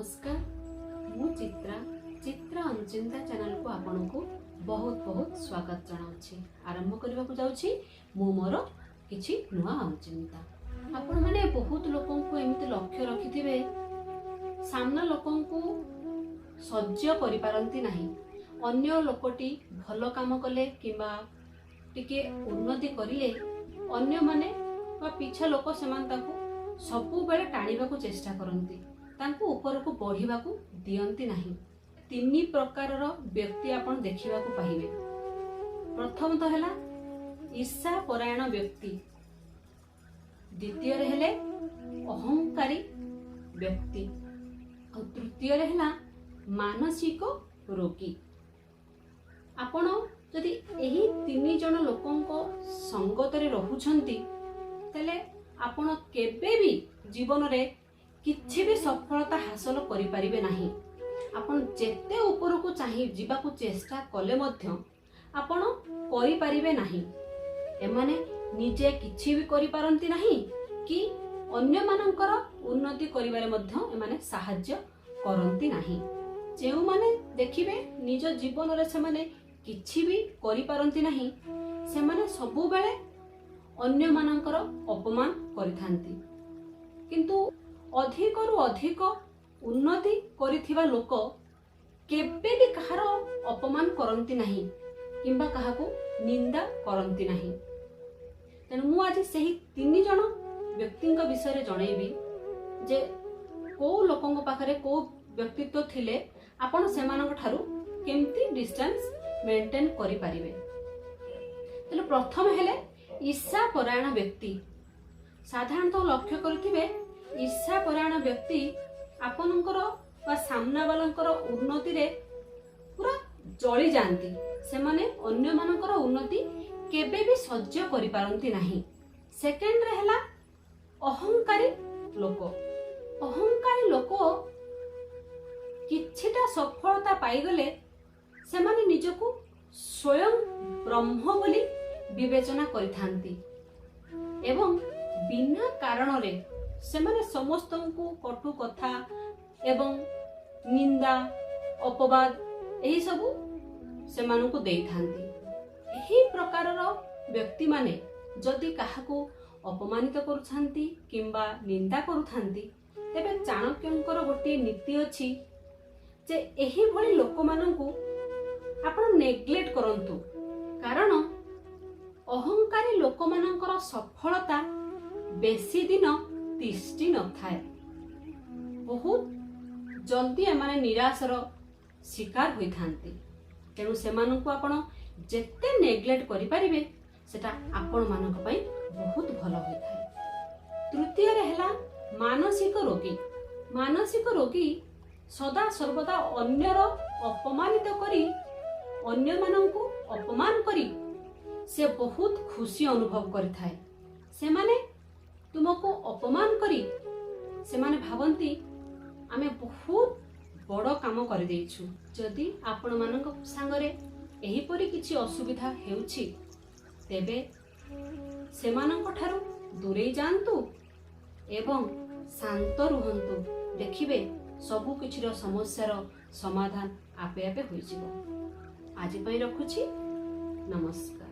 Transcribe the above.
ନମସ୍କାର, ମୁଁ ଚିତ୍ରା। ଚିତ୍ରା ଅନଚିନ୍ତା ଚ୍ୟାନେଲକୁ ଆପଣଙ୍କୁ ବହୁତ ବହୁତ ସ୍ୱାଗତ ଜଣାଉଛି। ଆରମ୍ଭ କରିବାକୁ ଯାଉଛି ମୁଁ ମୋର କିଛି ନୂଆ ଅନଚିନ୍ତା। ଆପଣମାନେ ବହୁତ ଲୋକଙ୍କୁ ଏମିତି ଲକ୍ଷ୍ୟ ରଖିଥିବେ, ସାମ୍ନା ଲୋକଙ୍କୁ ସହ୍ୟ କରିପାରନ୍ତି ନାହିଁ। ଅନ୍ୟ ଲୋକଟି ଭଲ କାମ କଲେ କିମ୍ବା ଟିକେ ଉନ୍ନତି କରିଲେ ଅନ୍ୟମାନେ ବା ପିଛା ଲୋକ ସେମାନେ ତାକୁ ସବୁବେଳେ ଟାଣିବାକୁ ଚେଷ୍ଟା କରନ୍ତି, ତାଙ୍କୁ ଉପରକୁ ବଢ଼ିବାକୁ ଦିଅନ୍ତି ନାହିଁ। ତିନି ପ୍ରକାରର ବ୍ୟକ୍ତି ଆପଣ ଦେଖିବାକୁ ପାଇବେ। ପ୍ରଥମତଃ ହେଲା ଈର୍ଷା ପରାୟଣ ବ୍ୟକ୍ତି, ଦ୍ୱିତୀୟରେ ହେଲେ ଅହଙ୍କାରୀ ବ୍ୟକ୍ତି, ଆଉ ତୃତୀୟରେ ହେଲା ମାନସିକ ରୋଗୀ। ଆପଣ ଯଦି ଏହି ତିନି ଜଣ ଲୋକଙ୍କ ସଙ୍ଗତରେ ରହୁଛନ୍ତି, ତାହେଲେ ଆପଣ କେବେ ବି ଜୀବନରେ କିଛି ବି ସଫଳତା ହାସଲ କରିପାରିବେ ନାହିଁ। ଆପଣ ଯେତେ ଉପରକୁ ଚାହିଁ ଯିବାକୁ ଚେଷ୍ଟା କଲେ ମଧ୍ୟ ଆପଣ କରିପାରିବେ ନାହିଁ। ଏମାନେ ନିଜେ କିଛି ବି କରିପାରନ୍ତି ନାହିଁ କି ଅନ୍ୟମାନଙ୍କର ଉନ୍ନତି କରିବାରେ ମଧ୍ୟ ଏମାନେ ସାହାଯ୍ୟ କରନ୍ତି ନାହିଁ। ଯେଉଁମାନେ ଦେଖିବେ ନିଜ ଜୀବନରେ ସେମାନେ କିଛି ବି କରିପାରନ୍ତି ନାହିଁ, ସେମାନେ ସବୁବେଳେ ଅନ୍ୟମାନଙ୍କର ଅପମାନ କରିଥାନ୍ତି। କିନ୍ତୁ ଅଧିକରୁ ଅଧିକ ଉନ୍ନତି କରିଥିବା ଲୋକ କେବେ ବି କାହାର ଅପମାନ କରନ୍ତି ନାହିଁ କିମ୍ବା କାହାକୁ ନିନ୍ଦା କରନ୍ତି ନାହିଁ। ତେଣୁ ମୁଁ ଆଜି ସେହି ତିନି ଜଣ ବ୍ୟକ୍ତିଙ୍କ ବିଷୟରେ ଜଣେଇବି ଯେ କୋଉ ଲୋକଙ୍କ ପାଖରେ କୋଉ ବ୍ୟକ୍ତିତ୍ୱ ଥିଲେ ଆପଣ ସେମାନଙ୍କ ଠାରୁ କେମିତି ଡିଷ୍ଟାନ୍ସ ମେଣ୍ଟେନ୍ କରିପାରିବେ। ତେଣୁ ପ୍ରଥମ ହେଲେ ଈର୍ଷା ପରାୟଣ ବ୍ୟକ୍ତି। ସାଧାରଣତଃ ଲକ୍ଷ୍ୟ କରିଥିବେ, ଈର୍ଷା ପରାୟଣ ବ୍ୟକ୍ତି ଆପଣଙ୍କର ବା ସାମ୍ନାବାଲାଙ୍କର ଉନ୍ନତିରେ ପୁରା ଜଳି ଯାଆନ୍ତି। ସେମାନେ ଅନ୍ୟମାନଙ୍କର ଉନ୍ନତି କେବେ ବି ସହ୍ୟ କରିପାରନ୍ତି ନାହିଁ। ସେକେଣ୍ଡରେ ହେଲା ଅହଙ୍କାରୀ ଲୋକ। ଅହଙ୍କାରୀ ଲୋକ କିଛିଟା ସଫଳତା ପାଇଗଲେ ସେମାନେ ନିଜକୁ ସ୍ୱୟଂ ବ୍ରହ୍ମ ବୋଲି ବିବେଚନା କରିଥାନ୍ତି ଏବଂ ବିନା କାରଣରେ ସେମାନେ ସମସ୍ତଙ୍କୁ କଟୁ କଥା ଏବଂ ନିନ୍ଦା, ଅପବାଦ ଏହିସବୁ ସେମାନଙ୍କୁ ଦେଇଥାନ୍ତି। ଏହି ପ୍ରକାରର ବ୍ୟକ୍ତିମାନେ ଯଦି କାହାକୁ ଅପମାନିତ କରୁଥାନ୍ତି କିମ୍ବା ନିନ୍ଦା କରୁଥାନ୍ତି, ତେବେ ଚାଣକ୍ୟଙ୍କର ଗୋଟିଏ ନୀତି ଅଛି ଯେ ଏହିଭଳି ଲୋକମାନଙ୍କୁ ଆପଣ ନେଗ୍ଲେକ୍ଟ କରନ୍ତୁ, କାରଣ ଅହଙ୍କାରୀ ଲୋକମାନଙ୍କର ସଫଳତା ବେଶୀ ଦିନ ତିଷ୍ଠି ନଥାଏ। ବହୁତ ଜଲ୍ଦି ଏମାନେ ନିରାଶର ଶିକାର ହୋଇଥାନ୍ତି। ତେଣୁ ସେମାନଙ୍କୁ ଆପଣ ଯେତେ ନେଗ୍ଲେକ୍ଟ କରିପାରିବେ, ସେଟା ଆପଣମାନଙ୍କ ପାଇଁ ବହୁତ ଭଲ ହୋଇଥାଏ। ତୃତୀୟରେ ହେଲା ମାନସିକ ରୋଗୀ। ମାନସିକ ରୋଗୀ ସଦା ସର୍ବଦା ଅନ୍ୟର ଅପମାନିତ କରି, ଅନ୍ୟମାନଙ୍କୁ ଅପମାନ କରି ସେ ବହୁତ ଖୁସି ଅନୁଭବ କରିଥାଏ। ସେମାନେ ତୁମକୁ ଅପମାନ କରି ସେମାନେ ଭାବନ୍ତି, ଆମେ ବହୁତ ବଡ଼ କାମ କରିଦେଇଛୁ। ଯଦି ଆପଣମାନଙ୍କ ସାଙ୍ଗରେ ଏହିପରି କିଛି ଅସୁବିଧା ହେଉଛି, ତେବେ ସେମାନଙ୍କ ଠାରୁ ଦୂରେଇ ଯାଆନ୍ତୁ ଏବଂ ଶାନ୍ତ ରୁହନ୍ତୁ। ଦେଖିବେ, ସବୁ କିଛିର ସମସ୍ୟାର ସମାଧାନ ଆପେ ଆପେ ହୋଇଯିବ। ଆଜି ପାଇଁ ରଖୁଛି, ନମସ୍କାର।